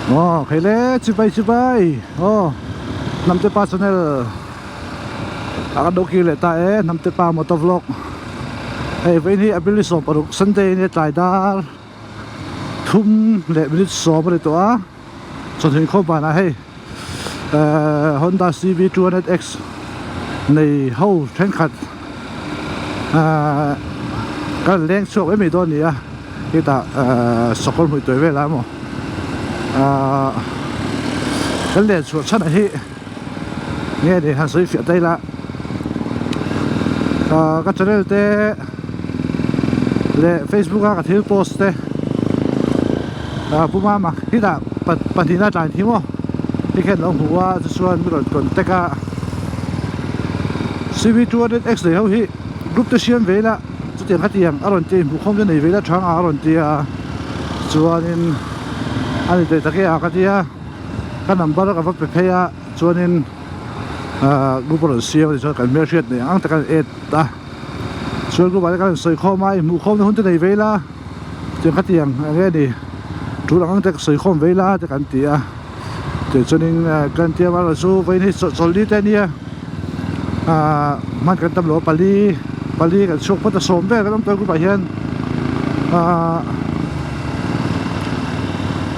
Aw khei le chibai chibai aw Hnamte pa channel a kan lo kir leh ta e Hnamte pa motor vlog hei vawiin hi April ni 16 Sunday nia tlai dar thum leh minute sawm a ni tawh a chawhnu inkhawm vanah hei ehh Honda C V 200 X nei ho thenkhat ehh kan leng chhuak mai mai dawn a ni a hetah ehh sakawr hmuih tuai velah emaw ahh kan len chhuah chhan ah hi nge ni han sawi fiah ta ila ahh ka channel te leh facebook a ka thil post te ah pu mama hetah pahnihna tlan hi maw tikhian lo hmu a chuan mi rawn contact a C V 200 X nei ho hi group te siam ve ila chutiang khatiang a rawn ti a inhmuhkhawm te nei ve ila thang a rawn ti a chuanin a ni teh tak e a ka tia ka number ka va pe phei a chuanin ah group a rawn siam a ni chuan kan hmelhriat nei ang ang tak a add a chuan group ah te khan an sawi khawm a inhmuhkhawm na hun te nei ve ila tiang khatiang eng nge ni tul ang ang te ka sawi khawm ve ila te kan ti a tichuanin kan tia erawh chu vawiin hi chawlhni te a nia ahh hman kan tam lo a pali pali kan chhuak phawt a sawm vel kan awm tawh a group ah hian ahh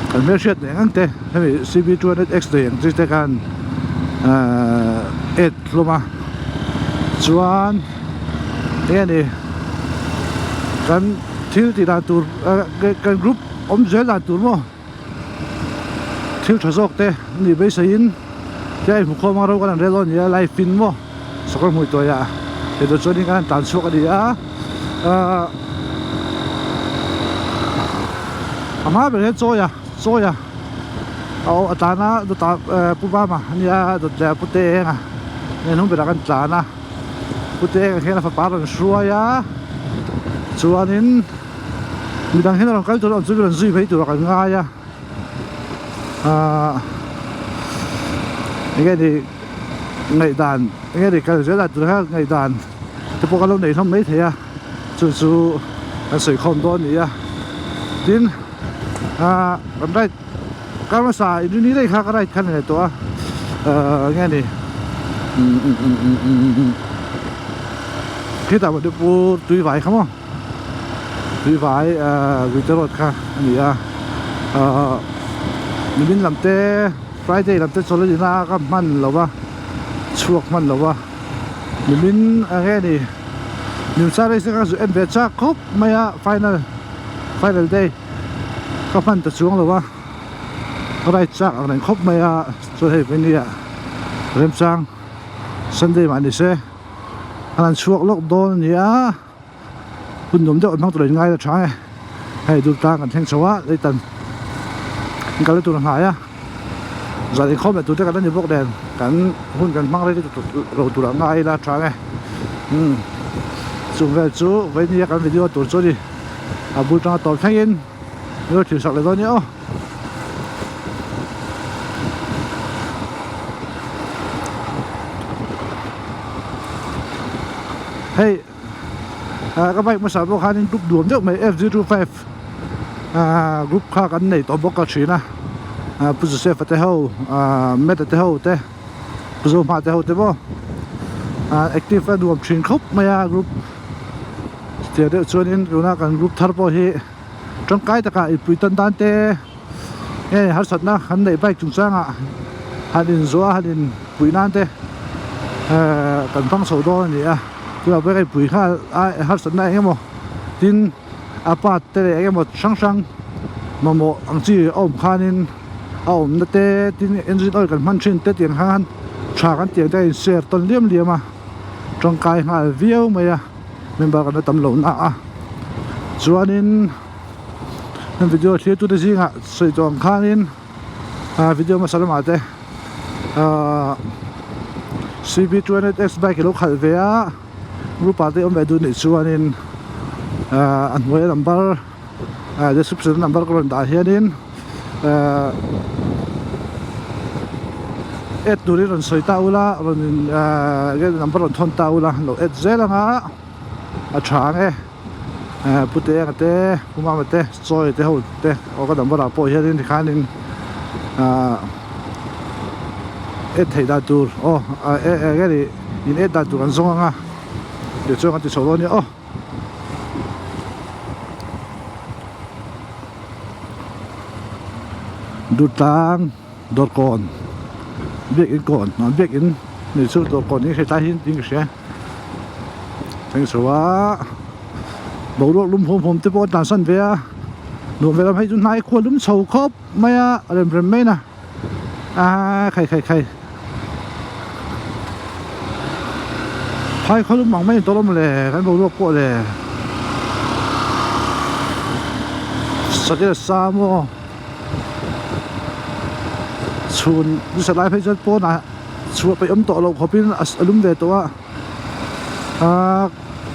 kan hmelhriat nei ang ang te hemi C V 200 X nei ang chi te khan ahh add hlawm a chuan eng nge ni kan thil tih dan tur kan group awm zel dan tur maw thil tha zawk te anih beiseiin tia inhmu khawm ang ro kan han rel dawn a ni a live in maw sakawr hmui tuai ah hei chuanin kan han tlan chhuak a ni a ahh a hma ber hian chawi a chawi a aw a tlan a dawtah pu bama a nia dawt leh pu te eng a hnung berah kan tlan a. Pute engah hian a fapa a rawn hruai a chuanin midang hian a rawn kal tur a awm chu rawn zui mai turah kan ngai a ahh enge ni ngaihdan enge ni kal zel ah tur kha ngaihdan te pawh kan lo nei hlawm mai thei a chu chu kan sawi khawm dawn a ni a tin ahh kan ride kar hmasa inrini daih kha ka ride kha a ni leh tawh a ahh enge ni khitah Manipur tui vai kha maw tui vai ahh Guite road kha a ni a ahh nimin lam te Friday lam te chawlh a ni na a ka hman lo va chhuak hman lo va nimin enge ni Nimsa race te kha zu en ve chak khawp mai a final final day ka hman ta chuang lo va. Ride chak ang reng khawp mai a chuan hei venia remchang Sunday mah ni se an han chhuak lawk dawn a ni a hun nuam deuh an hmang tur a inngai la tha e hei dul tlang kan thleng chho a leitan an kal na tur a hnai a zan inkhawm leh tur te kan la ni bawk nen kan hun kan hmang rei lo tur a ngai ila tha e umm chung vel chu venia kan video tur chu a ni a bul tanga tawp thlengin. Lo thil sak leh dawn nia aw. Hei ah ka bike hmasa pawh khanin group duam deuh mai F025 ah group kha kan nei tawh bawk a thin a ah Pu Joseph a te ho ah Matt a te ho te Pu Zohma te ho te maw ah active a nuam thin khawp mai a group chutiang deuh chuanin tuna kan group thar pawh hi. Tangkai takah inpui tan dan te nge harsatna kan neih bike chungchangah han inzawh a han inpui nan te ehh kan hmang chho dawn a ni a tunah pawh hian inpui nghal a harsatna eng emaw tin a part te leh eng emaw hrang hrang mamawh ang chi a awm khanin a awmna te tin engine oil kan hman thin te tiang khan tha kan tih ang te a in share tawn liam liam a tangkai nghal viau mai a. Member kan la tam loh na a chuanin heng video thlir tute zingah sawi tawh ang khanin ah video hmasa lamah te ah C V 200 X bike alo khalh ve a group ah te awm ve duh nih chuanin ah a hnuaia number ah description a number ka rawn dah hianin ah add turin rawn sawi ta ula rawn in ah number rawn thawn ta ula lo add zel ang a a tha ang e ah pu te eng te pu mama te chawi te ho te aw ka number ah pawh hianin tikhanin. Ahh en theih dan tur aw eng nge ni in en dan tur an zawng ang a tichuan kan ti chho dawn nia aw. Dutlang dawrkawn biakin kawn ah biakin ni chu dawrkawn hi hetlai hi in ka hria thleng chho a boruak lum huam huam te pawh a tlansan ve a nuam ve lam hei chu hnai khual lum chho khawp mai a rem rem mai na a khai khai khai phai khaw lum ang mai tawh lawm le kan boruak pawh le satel sa maw chhun nisa lai phei chuan pawnah chhuah peih awm tawh loh khawpin a lum ve tawh a ahh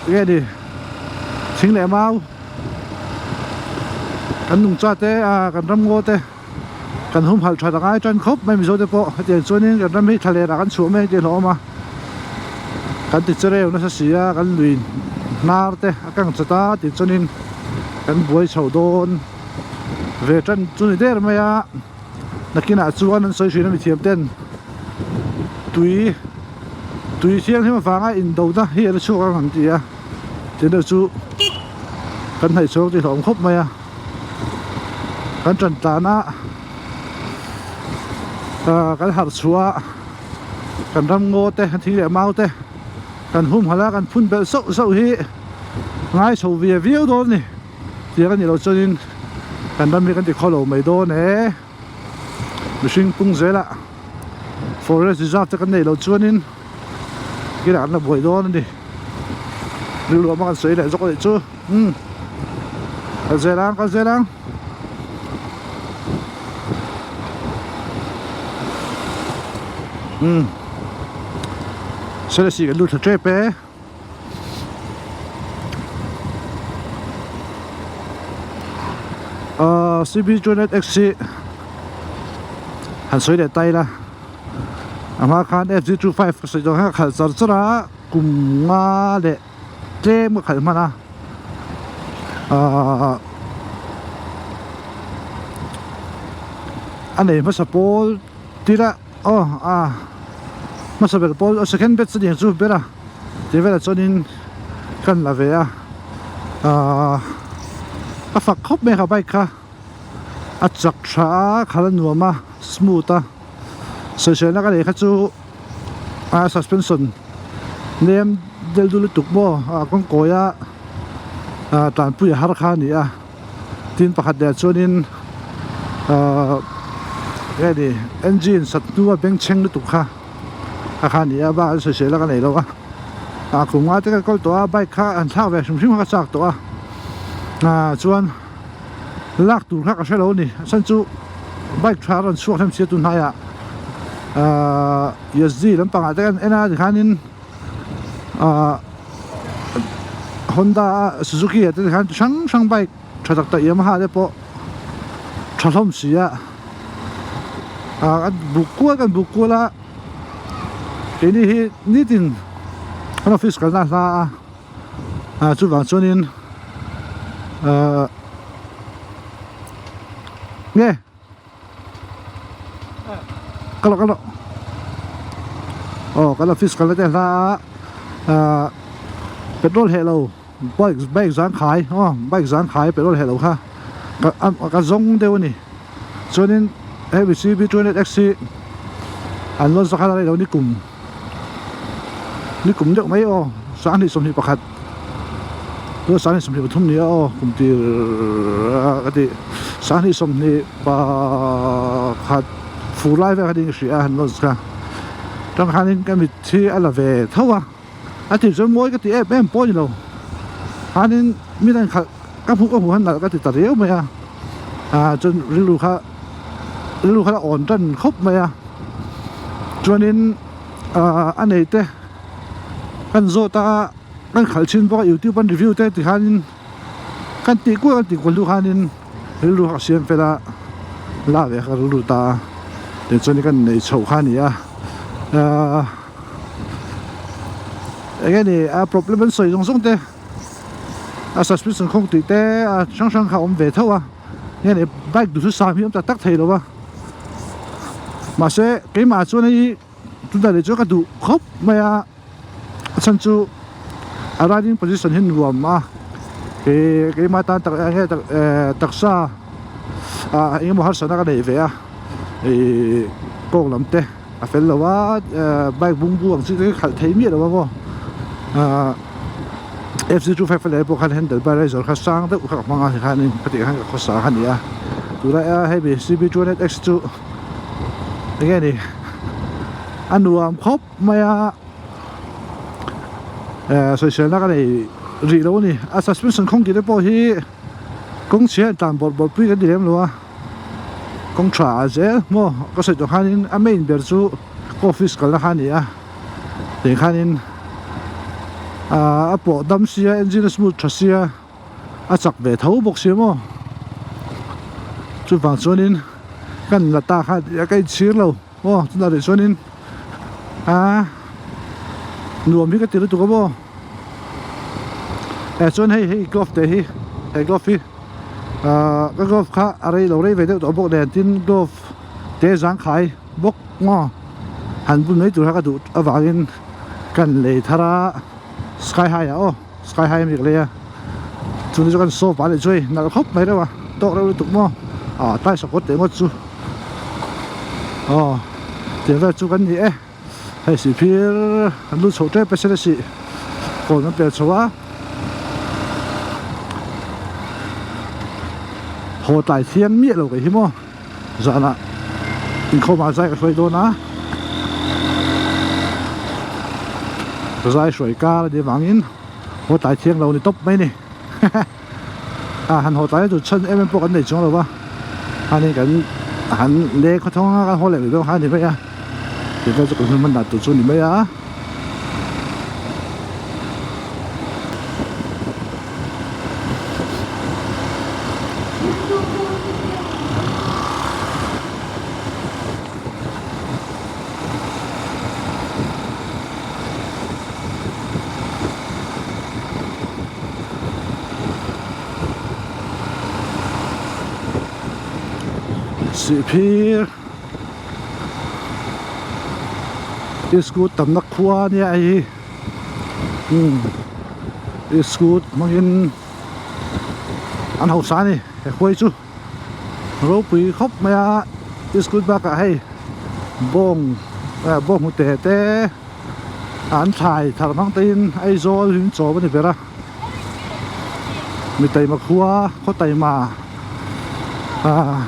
enge ni thing leh mau kan nungcha te ah kan ram ngaw te kan humhalh that a ngai tan khawp mai mizo te pawh hetiang chuanin kan ram hi thla leh ah kan chhuah mai ang tih a hlauhawm a kan ti chereu nasa si a kan lui hnar te a kang chat a tih chuanin kan buai chho dawn ve tan chu ni der mai a nakinah chuan an sawi thin a mithiam ten tui tui thianghlim avanga indona hi a la chhuak ang an ti a. Tihna chu kan hnaih chhuak tih hlauhawm khawp mai a kan tan tlan a ah kan harh chhuah a kan ram ngaw te thing leh mau te kan humhalh a kan phun belh sauh sauh hi ngai chho ve viau dawn a ni tiang a nih loh chuanin kan ram hi kan ti khawlo mai dawn e mihring pung zelah forest reserve te kan neih loh chuanin. Kila an la buai dawn a ni rilru a kan sawi leh zawk a nih chu umm kal zel ang kal zel ang umm selesih kan lut thla tep e. Ahh cb 200x hi han sawi leh ta ila. A hma khan F G25 ka sawi dawn khan ka khalh char char a kum nga leh tlem ka khalh hman a ahh a nei hmasa pawl tir a aw a hmasa ber pawl second batch a ni ang chu ber a tih velah chuanin ka la ve a ahh ka fak khawp mai kha bike kha. A chak tha a khal a nuam a smooth a sawiselna ka nei kha chu a suspension nem del dul lutuk maw a kawng kawi a ah tanpui a har kha a ni a tin pakhat leh chuanin ahh nge ni engine sat hnua bengchheng lutuk kha a kha a ni a bak an sawiselna ka nei lo a ah kum nga te ka kawl tawh a bike kha an thlak ve hrim hrim kha ka chak tawh a ah chuan. Lak tur kha ka hre lo a ni a chhan chu bike tha a rawn chhuak hlem sia tunhnaiah ahh Yezdi lampangah te kan en a tikhanin ahh Honda a Suzuki ah te tikhan chi hrang hrang bike tha tak tak Yamaha te pawh tha hlawm si a ahh kan buk kual kan buk kual a keini hi nitin kan office kalna a hla a. Ah chuvang chuanin ah nge ka lo ka lo aw kan office kalna te hla a ah petrol heh lo bike bike zangkhai aw bike zangkhai petrol heh lo kha ka zawng deuh a ni chuanin hemi C B 200 X hi an lawn sakhan a rei lo nikum. Nikum deuh mai aw 2021 tuna 2023 ni a aw kum tir ka ti 2021 fur lai vel kha ding ka hria a han launch kha tang khanin ka mit hi a la ve tho a a tir chuan mawi ka ti em em pawh a ni lo khanin mi dang khalh ka hmuh ka hmuh khan nalh ka ti ta riau mai a ah chuan rilru kha rilru kha a awn tan khawp mai a. Chuanin ahh a nei te kan zawt a kan khalh chhin bawk a youtube an review te tikhanin kan tih kual kan tih kual hnu khanin rilru a siam fel a la ve kha rilru ta a tichuan kan nei chhoh kha a ni a ahh eng nge ni a problem an sawi zawng zawng te a suspension khawng tih te a hrang hrang kha a awm ve tho a. Nge ni bike duhthusam hi awm tak tak thei lo a. Mahse keimah chuan hei tunah leh chuan ka duh khawp mai a a chhan chu a riding position hi nuam a ih keimah tan tak enge tak eh taksa ah engemaw harsatna ka neih ve a ih kawng lam te a fel lo a eh bike bungbu ang chi te hi khalh thei miah lo a maw ah F zero 25 a leh pawh khan handle bar a zawr kha sang deuh kha ka hmang a tikhanin ka tih khan ka khawsa kha a ni a tunlai a hemi C B 200 X chu enge ni a nuam khawp mai a eh sawiselna ka nei rih lo a ni a suspension khawng tih te pawh hi kawng chhia in tlan bawrh bawrh pui kan ti lem lo a kawng tha ah zel maw ka sawi tawh khanin a main ber chu ka office kalna kha a ni a. Tih khanin ahh a pawh dam sia engine a smooth tha sia a chak ve tho bawk sia maw chuvang chuanin kan la ta kha ka inchhir lo maw chutah leh chuanin ahh nuam hi ka ti lutuk a maw eh chuan hei hei glove te hi he glove hi ahh ka glove kha a rei lo rei ve deuh tawh bawk nen tin glove te zangkhai. Bawk maw han bun mai tur kha ka duh avangin kan lei thar a sky high ah aw sky high ami ka lei a chumi chu kan sofa a nih chu hei nalh khawp mai reuh a tawk reuh lutuk maw ah tlai sakawr teh ngawt chu aw tiang vel chu kan ni e hei sihphir an lut chhoh tep a sen a sih kawn an pel chho a haw tlai thiang miah lo kei hi maw. Zanah inkhawmah zai ka hruai dawn a, zai hruai kar a nih avangin haw tlai thiang lo ni tawp mai a ni a han haw tlai chu chhan em em pawh kan nei chuang lo va hani kan han leng khawthawng a kan haw leh mai dawn kha a ni mai a tichuan chu kan hun hman dan tur chu a ni mai a. Sihphir Iskut tamna khua ania hei hi umm iskut hmangin an hausa a ni he khuai chu ropui khawp mai a iskut bakah hei bawng eh bawng hnute te an thlai thar hmang te in Aizawl hi an chawm a ni ber a mi taima khua khaw taima ah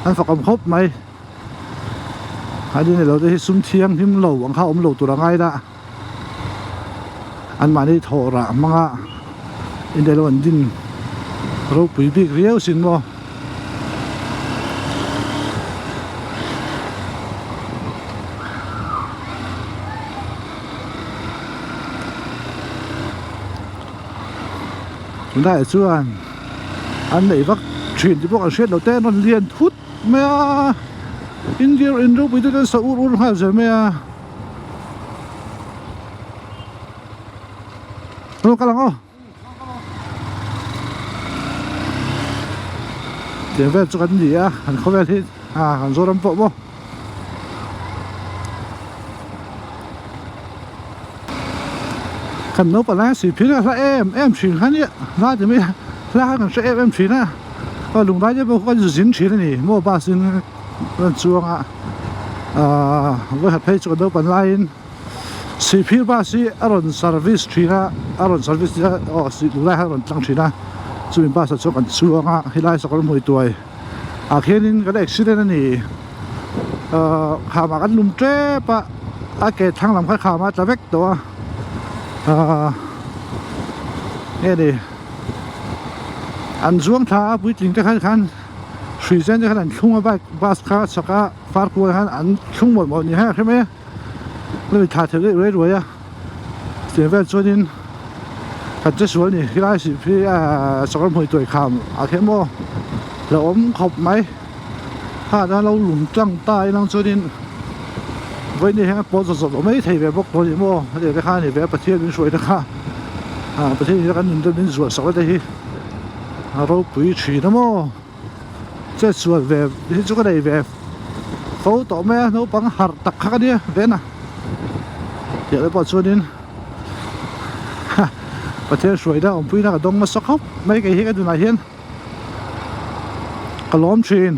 an fak awm khawp mai. A ni lo te hi sum thianghlim lo ang kha awm lo tur a ngai la an mahni thawh rah hmanga indaih lo an din ropui bik riau sin maw. Tunlaiah chuan an neih vak thin te pawh kan hriat loh te an rawn lian thut. Mai a India in ropui te chuan sa ur ur nghal zel mai a Aw kal ang aw Tiang vel chu kan ni a kan khawvel hi a kan Zoram pawh maw Kan naupang lai a sihphir a hla em em thin kha nia hla ti mai a hla kha kan hre em em thin a aw lunglai te pawh kha kan zin thin a ni maw bus in kan chuang a ahh vawikhat phei chu kan naupang laiin sihphir bus hi a rawn service thin a a rawn service a aw lunglai kha a rawn tlang thin a chumi bus ah chuan kan chuang a helai sakawr hmui tuai ah khianin kan accident a ni ahh kham ah kan lum tep a a ke thlang lam kha kham a tla vek tawh a ahh nge ni an zuang thla a puitling te khan khan hrui zen te khan an thlung a bike bus kha a chhak a far kual khan an thlung mawlh mawlh ni hian a hre mai a hemi thla thei daih ruai ruai a tiang vel chuanin kan che sual ni helai sih hi ahh sakawr hmui tuai kham ah khian maw la awm khawp mai kha chuan lo lum tlang ta ilang chuanin vawiin hian a pawn zawt zawt lo mai thei ve bawk tawh a ni maw hetiang te kha a ni ve a Pathian min hruai te kha ah Pathian in kan nun te min zuah sak te hi a ropui thin a maw chetsual ve hi chu ka nei ve. fo tawh mai a naupang harh tak kha ka nia ven a tih te pawh chuanin Pathian hruaina awmpuina ka dawng nasa khawp mai kei hi ka dunah hian ka lawm thin.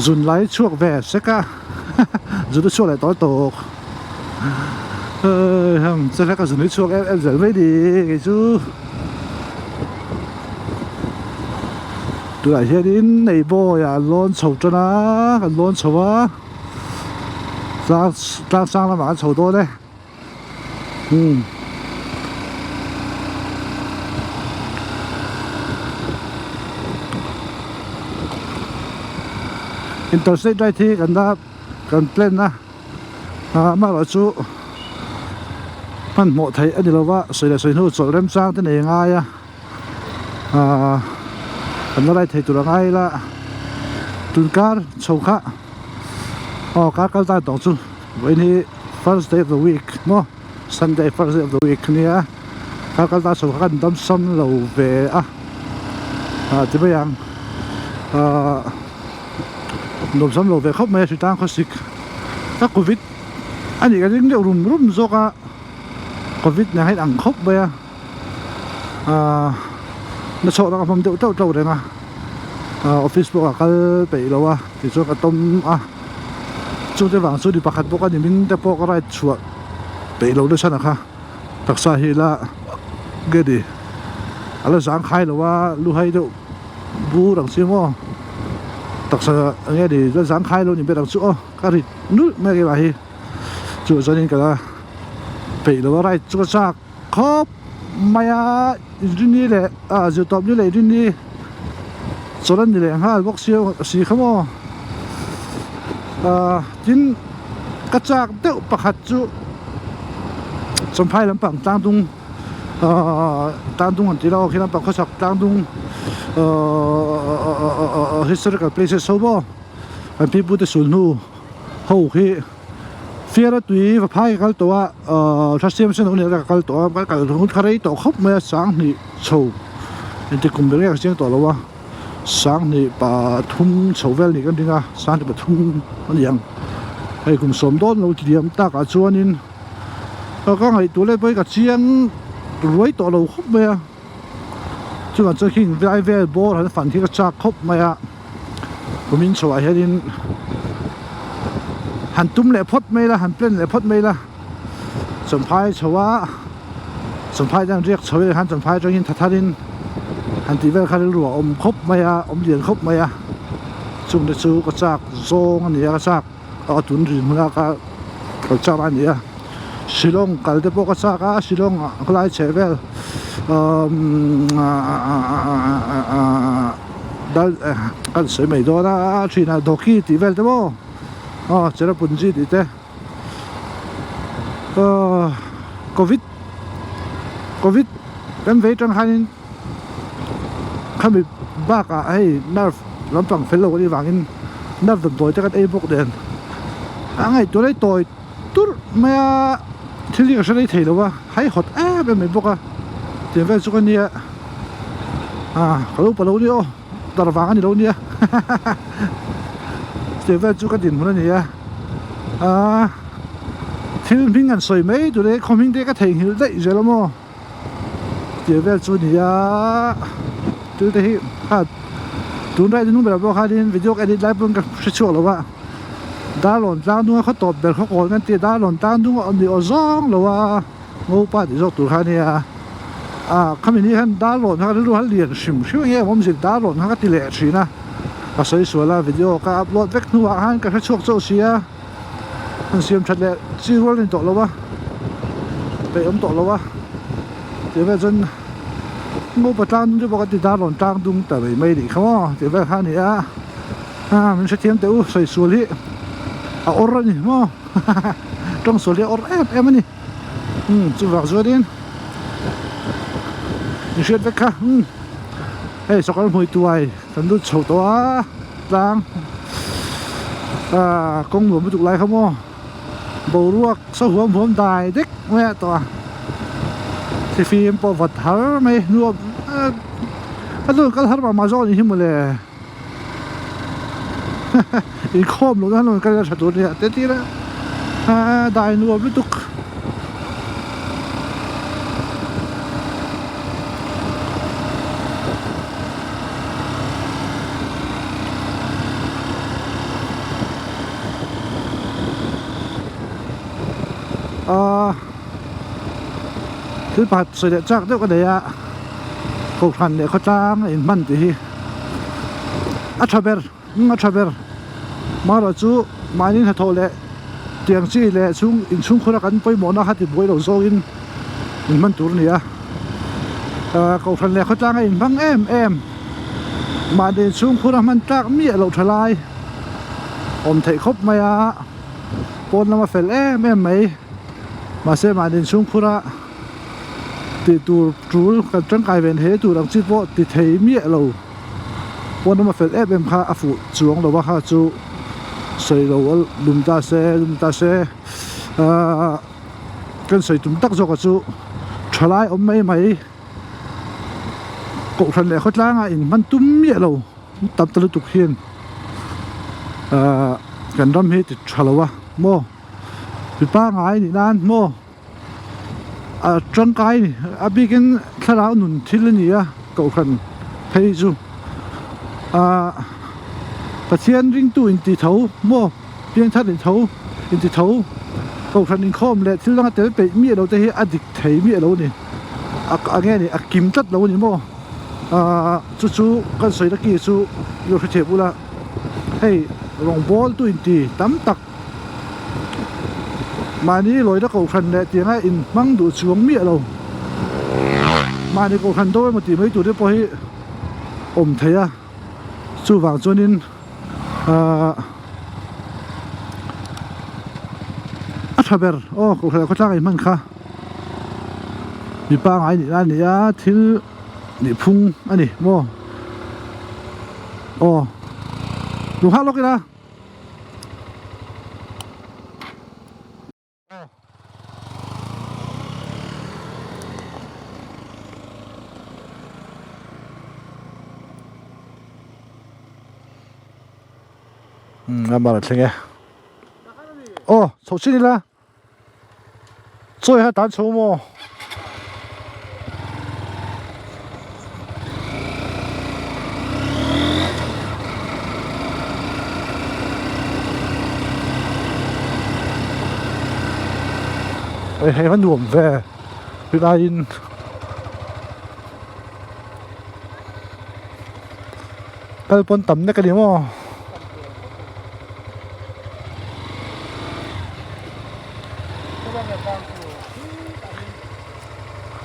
Zun lai chhuak ve sek a zun a chhuak leh tawh tawk heng chu hlek a zun hi chhuak em em zel mai ni kei chu tunah hianin nei bawi ah an lawn chho tan a kan lawn chho a tlang tlang sang lamah an chho dawn e. Umm Interstate ride hi kan la kan plan a ah amaherawhchu hmanhmawh theih a ni lo va sawi leh sawi hnu chawlh remchang te nei a ngai a ah kan la ride thei tur a ngai ila tun kar chho kha aw kar kal tan tawng chu vawiin hi. First day of the week maw Sunday first day of the week ania kha kal ta chho kha kan dam sam lo ve a ah ti mai ang ah nuam sam lo ve khawp mai a hritang khawsik ka covid a nih ka ring deuh rum rum zawk a covid nen hian ang khawp mai a ah na chhuak na ka hmang deuh teuh teuh reng a ah office pawh ka kal peih lo a tichuan ka tawm a. Chute vang chu ni pakhat bawk a ni min te pawh ka ride chhuah peih lo nasa na kha taksa hi la nge ni a la zang khai lo a lu hai deuh bur ang chi maw taksa nge ni la zang khai lo ni ber ang chu aw ka rit nulh mai a keimah hi chu chuanin ka la peih lo a ride chu ka chak khawp mai a inrini leh ah zirtawp ni leh inrini chawlh a ni leh nghal bawk si si kha maw ah tin ka chak deuh pakhat chu champhai lampang tlang dung ah tlang dung an tih loh khi lampang khawchhak tlang dung ah historical places ho maw an pi pute sulhnu ho khi. Fiara tui va phai ka kal tawh a ahh thla siam sen awm leh ka kal tawh a ka kal hun kha rei tawh khawp mai a sanghnih chho engti kum ber nge ka chiang tawh lo a sanghnih pathum chho vel nih kan ring a sanghnih pathum a ni ang hei kum sawm dawn lo tiliam takah chuanin ka ngaihtuah let pawhin ka chiang ruai tawh lo khawp mai a. Chuvang chuan khing vai vel bawr han fan khi ka chak khawp mai a kumin chhoah hianin han tum leh phawt mai ila han plan leh phawt mai ila chawmphai chho a chawmphai te an riak chho vel khan chawmphai atangin tha tharin han tih vel kha rilru a awm khawp mai a awm lian khawp mai a chungte chu ka chak zawng a ni a ka chak. a tun rin hmuna ka kal chak a ni a Shillong kal te pawh ka chak a Shillong ah khawlai chheh vel dal kan sawi mai dawn a thin a Dawki tih vel te maw aw Cherrapunji tih te Covid Covid kan vei tang khanin khami bakah hei nerve lampang fel lo anih vangin nerve damdawi te kan ei bawk nen a ngaihtuah rei tawi turh mai a thil hi ka hre rei thei lo a haihawt em em mai bawk a tiang vel chu ka nia ah ka lo pa lo nia aw dar vang a ni lo nia tiang vel chu ka dinhmun a ni a ah thil hming an sawi mai tur e khaw hming te ka theihnghilh daih zel a maw. Tih vel chu ni a thil te hi kha tun ride hnung berah pawh khanin video ka edit lai pawn ka hre chhuak lo a darlawn tlang dung a khaw tawp ber khaw kawl kan tih darlawn tlang dung a awm ni aw zawng lo a ngopa tih zawk tur kha a nia ah khami ni hian darlawn kha rilru a lian hrim hrim eng nge awm zir darlawn kha ka ti leh thin a ka sawi sual a video ka upload vek hnuah khan ka hre chhuak chauh si a. An siam that leh chi rual a ni tawh lo a peih awm tawh lo a tih vel chuan Ngopa tlang dung te pawh ka ti dar rawn tlang dung ta mai mai nih kha maw tih vel kha a ni a ah min hrethiam teh u sawi sual hi a awr a ni maw tawng sual hi a awr em em a ni umm chuvang chuanin in hriat vek kha umm hei sawrkar hmui tuai kan lut chho tawh a. Tlang ah kawng nuam lutuk lai kha maw boruak saw huam huam dai dek mai a tawh a. Thlifim pawh vat har mai nuam a dun kal har mah mah zawk anih hi mawle inkhawm lohna han rawn kal ila tha tur ania te tir a dai nuam lutuk. Aaa thil pakhat sawi leh chak deuh ka nei a kohhran leh khawtlang a inhman tih hi a tha ber a tha ber marawh chu mahni hnathawh leh tiang chi leh chhung inchhungkhur a kan pawimawhna kha tibuai lo zawngin inhman tur a ni a aaa kohhran leh khawtlang a inhmang em em mahni inchhungkhur a hman tlak miah loh tha lai awm theih khawp mai a. Pawn lama fel em em mai mahse mahni inchhungkhur a tih tur tul kan tangkai ve he tur ang chi pawh ti thei miah lo pawn lama fel em em kha a fuh chuang lo a kha chu sawi lo a lum ta se lum ta se ahh kan sawi tum tak zawk ah chu thalai awm mai mai kohhran leh khawtlang ah inhman tum miah lo. Tam ta lutuk hian ahh kan ram hi ti tha lo a maw mi pangai nih nan maw a tangkai a ni a bikin thlarau nun thil a ni a kohhran phei chu ahh Pathian ringtu inti tho maw piangthar in tho inti tho kohhran inkhawm leh thil danga tel peih miah lo te hi a dik thei miah lo a ni a enge ni a kim tlat lo a ni maw. Ahh chu chu kan sawi na ki chu lo hre thei bula hei rawngbawl tu inti tam tak mahni lawina kohhran leh tianga inhmang duh chuang miah lo mahni kohhran dawn emaw tih mai tur te pawh hi awm thei a chuvang chuanin ahh a tha ber aw kohhran khawtlang a inhman kha mi pangai nih na a ni a thil nih phung a ni maw aw lu nghak lawk ila. Umm a mar a thleng e aw chhoh chin ila chawi kha tan chho maw. Hei va nuam ve tunaiin kal pawn tam nek a ni maw.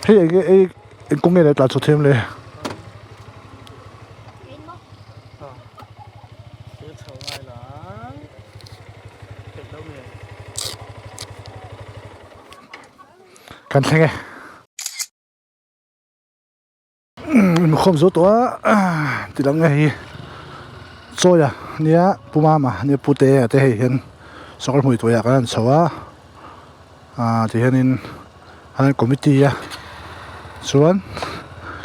Hei enge ei eng kawng nge le tlan chho them le. Kan thleng e. Inkhawm zo tawh a ti lang nge hi chawi a nia pu mama nia pu te a te hei hian sawrkar hmui tuaiah kan han chho a ah ti hianin an committee a chuan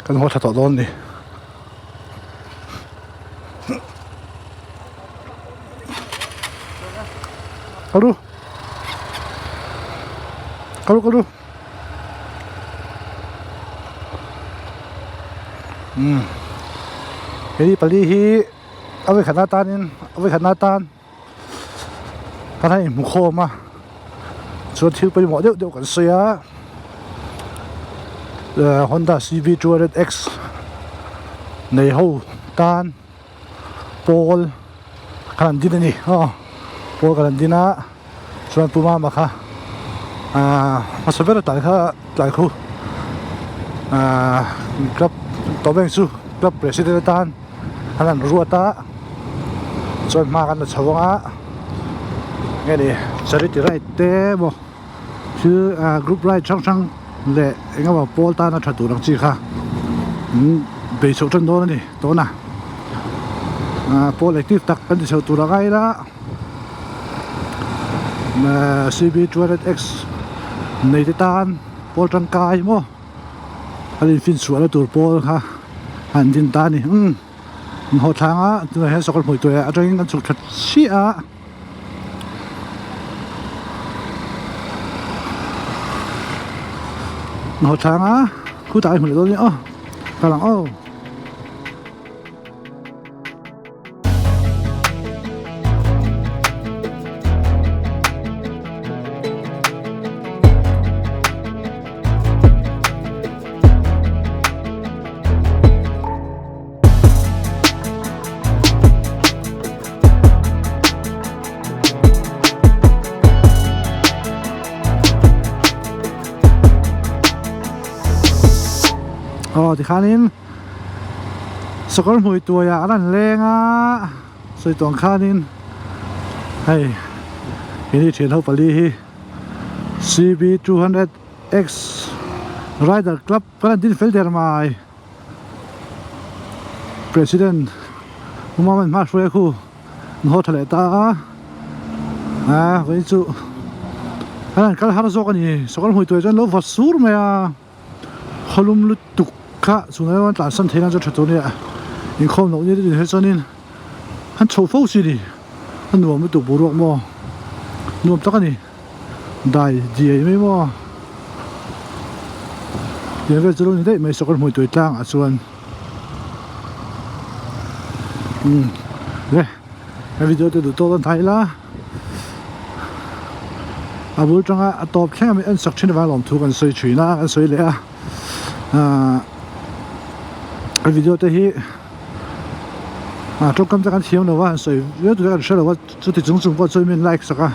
kan haw tha tawh dawn a ni. Kalu kalu kalu umm hei pali hi a vawikhatna atanin a vawikhatna atan kan han inhmu khawm a chuan thil pawimawh deuh deuh kan sawi a ehh Honda C V 200 X nei ho tan pawl kan han din a ni aw pawl kan han din a chuan pu mama kha ahh hmasa ber a tlai kha tlai khu ahh club tawh ber chu club president atan an han ruat a chuan hma kan la chho ang a nge ni charity ride te emaw thil ah group ride hrang hrang leh eng emaw pawl tana tha tur ang chi kha bei chhoh tan dawn a ni tawna ah pawl active tak kan ti chho tur ang a ila C B 200 X nei te tan pawl tangkai maw. An infin chhuahna tur pawl kha an din ta a ni. Umm an haw thlang a tunah hian sakawr hmui tuai ah atangin kan chhuk thla chiah a. An haw thlang a khutah a hmu leh dawn a nia aw kal ang aw. Aw tikhanin Sakawr hmui tuaiah an han leng a, sawi tawng khanin hei keini thian ho pali hi CB 200 X Rider Club kan han din fel der mai. President Umaman hma hruai khu an haw tha leh ta a, a vawiin chu an han kal har zawk a ni, sakawr hmui tuaiah chuan lo vawt sur mai a. Khawlum lutuk kha chhunah hian tlansan theih nan chuan tha tur a nia inkhawm loh ni te hi chuanin an chhoh fo chi ni a nuam lutuk boruak maw nuam tak a ni dai diai mai maw tiang vel chu lo ni daih mai sakawr hmui tui tlang ah chuan umm le he video te duh tawk dawn thai ila a bul tanga a tawp thleng a mi en sak thin avang lawm thu kan sawi thin a kan sawi leh a ahh a video te hi ah tawngkam te kan thiam lo a han sawi viau tur kan hre lo a chuti chung chung pawh chuan min like sak a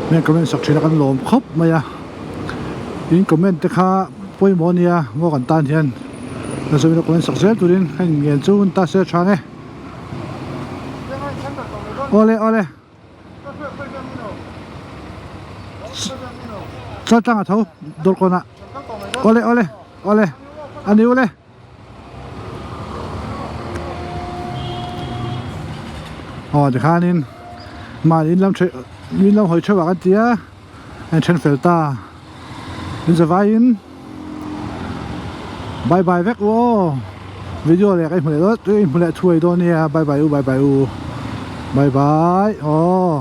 min comment sak thin a kan lawm khawp mai a in comment te kha pawimawh a nia maw kan tan hian comment sak zel turin ka inngen chu hun ta se a tha nge. Awle awle Chal tlang a tho dawr kawn ah awle awle awle a ni ule aw tikhanin mahni in lam theih in lam hawi theuh ah kan ti a a in then fel ta in zavaiin bye bye vek u aw video leh ka inhmu leh dawn inhmu leh thuai dawn nia bye bye u bye bye u bye bye aw.